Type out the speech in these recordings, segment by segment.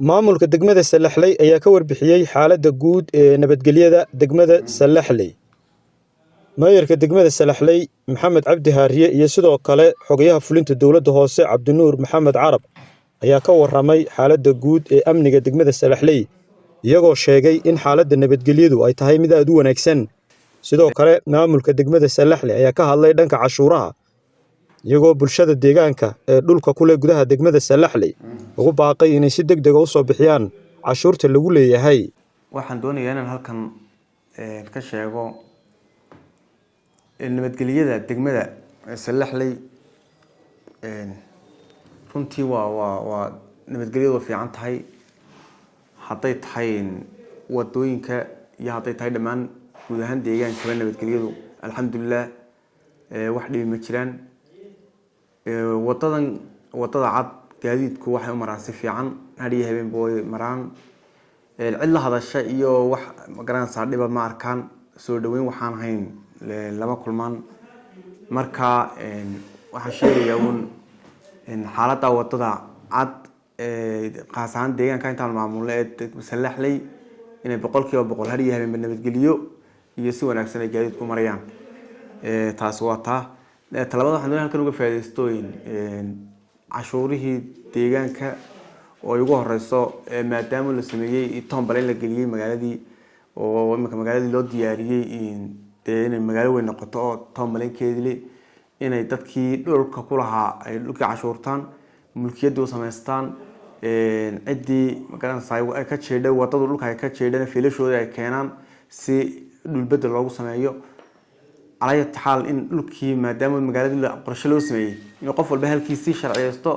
Maamulka degmada Salaxley ayaa ka warbixiyay xaaladda guud ee nabadgelyada degmada Salaxley. Maayarka degmada Salaxley Maxamed Cabdi Haariye iyo sidoo kale xogayaha fulinta dowladda hoose Cabdinuur Maxamed Carab ayaa ka warramay xaaladda guud ee amniga degmada Salaxley, iyagoo sheegay in xaaladda nabadgelyadu ay tahay mid aad u wanaagsan. Sidoo kale maamulka degmada Salaxley ayaa ka hadlay dhanka cashuuraha, iyagoo bulshada deegaanka ee dhulka ku leh gudaha degmada Salaxley ugu baaqay inay si degdeg ah u soo bixiyaan cashuurta lagu leeyahay. Waxaan doonayaa inaan halkan ka sheego nabadgelyada degmada Salaxley. Runtii waa nabadgelyadu waa fiican tahay, hadday tahay wadooyinka iyo hadday tahay dhammaan guud ahaan deegaankaba. Nabadgelyadu alxamdulilah, wax dhibi ma jiraan. Wadadan, wadada cad, gaadiidku waxay u maraan si fiican, hadh iyo habeenba way maraan. Cid la hadasha iyo wax magaranaysaa dhiba ma arkaan, soo dhaweyn waxaan ahayn lama kulmaan. Marka waxaan sheegayaa uun xaaladda wadada cad, khaas ahaan deegaanka intaan maamulno ee Salaxley, inay 100% hadh iyo habeenba nabadgeliyo iyo si wanaagsan ay gaadiidku marayaan. Taasi waa taa. Talabaad, waxaan doonaya halkan uga faaidaysto cashuurihii deegaanka oo ay ugu horeyso, maadaama la sameeyey tombale in la geliyey magaaladii, oo imika magaaladii loo diyaariyey dee inay magaalo weyn noqoto oo tombaleynkeedii le, inay dadkii dhulka ku lahaa ay dhulkii cashuurtaan, mulkiyaddii u samaystaan. Ciddii magaranaysaa ay ka jeedhay wadadu, dhulka ay ka jeedhana, fiilashooda ay keenaan si dhulbedel loogu sameeyo. Calaa xaal, in dhulkii maadaama magaaladii qorshe loo sameeyey, inuu qof walba halkiisii sharciyeysto,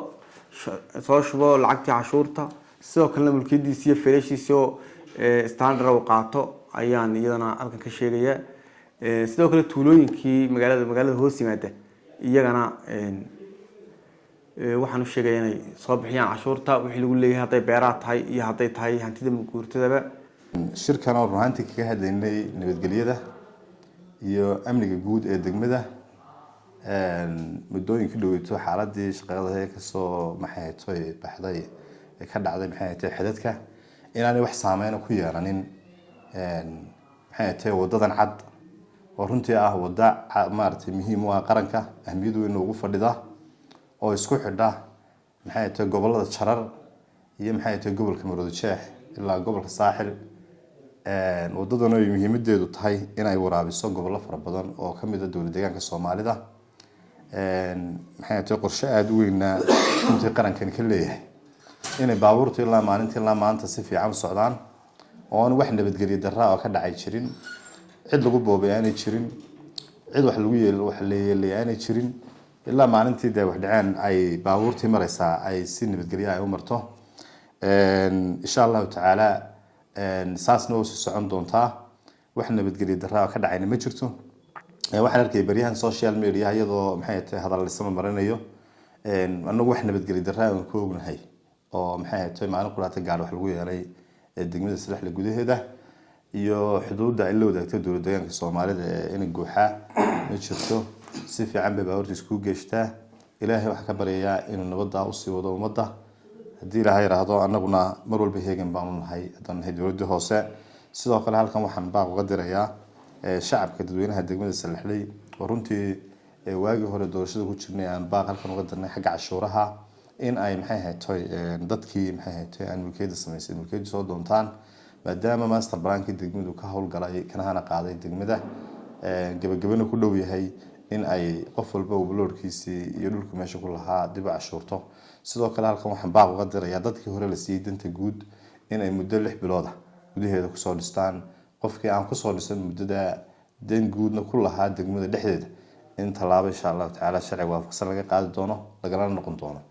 soo shubo lacagtii cashuurta, sidoo kalena mulkiyadiisi iyo fiilashiisi oo standard uu qaato ayaan iyadana halkan ka sheegayaa. Sidoo kale tuulooyinkii magaalada hoos yimaada iyagana waxaan u sheegaya inay soo bixiyaan cashuurta wixii lagu leeyahay, hadday beeraha tahay iyo hadday tahay hantida guurtadaba. Shirkan oo run ahaantii kaga hadlaynay nabadgelyada iyo amniga guud ee degmada, muddooyin ka dhaweyto xaaladii shaqada ee kasoo maxay toy baxday ee ka dhacday maxay tahay xidadka, inaanay wax saameyna ku yeelanin maxay tahay wadadan cad, oo runtii ah wada maaragtay muhiim u ah qaranka, ahmiyad weyn ugu fadhida, oo isku xidha maxay tahay gobolada Jarar iyo maxay tahay gobolka Maroodi Jeex ilaa gobolka Saaxil. Wadadana ay muhiimadeedu tahay inay waraabiso gobollo fara badan oo kamid ah dowlad deegaanka Soomaalida, maxay tahay qorshe aada u weyna runtii qarankan ka leeyahay, inay baabuurtu ilaa maalintii ilaa maanta si fiican u socdaan oo aan wax nabadgelyo darra oo ka dhacay jirin, cid lagu boobay aanay jirin, cid wax lagu yeel wax la yeelay aanay jirin. Ilaa maalintii dee wax dhaceen ay baabuurtii mareysaa ay si nabadgelyo ay u marto, insha Allahu tacaala. Saasna waa sii socon doontaa, wax nabadgelyo darra oo ka dhacayna ma jirto. Waxaan arkay baryahan social media iyadoo maxay tahay hadal lisama marinayo. Anagu wax nabadgelyo darra aan ku ognahay oo maxay tahay maalin quraata gaar wax lagu yeelay degmada Salaxle gudaheeda iyo xuduudda ay la wadaagto dowlad deegaanka Soomaalida ee ina guuxaa ma jirto. Si fiican bay baabuurta iskugu geeshtaa. Ilaahay waxaa ka baryayaa inuu nabadda usii wado ummadda haddii Ilaahay yiraahdo. Annaguna mar walba heegan baanu nahay haddaan nahay dowladda hoose. Sidoo kale halkan waxaan baaq uga dirayaa shacabka dadweynaha degmada Salaxley, oo runtii waagii hore doorashada ku jirnay aan baaq halkan uga dirnay xagga cashuuraha, in ay maxay haytoy dadkii maxay haytoy aan mulkiyadda samaysay mulkiyadda soo doontaan, maadaama master plankii degmadu ka howlgalay kanahana qaaday degmada, gabagabana ku dhow yahay, in ay qof walba uu loorkiisii iyo dhulku meesha ku lahaa dib u cashuurto. Sidoo kale halkan waxaan baaq uga dirayaa dadkii hore la siiyey danta guud inay muddo 6 bilooda gudaheeda kusoo dhistaan. Qofkii aan kusoo dhisan muddada dan guudna ku lahaa degmada dhexdeeda, in tallaabo insha Allahu tacaala sharci waafaqsan laga qaadi doono, lagalana noqon doono.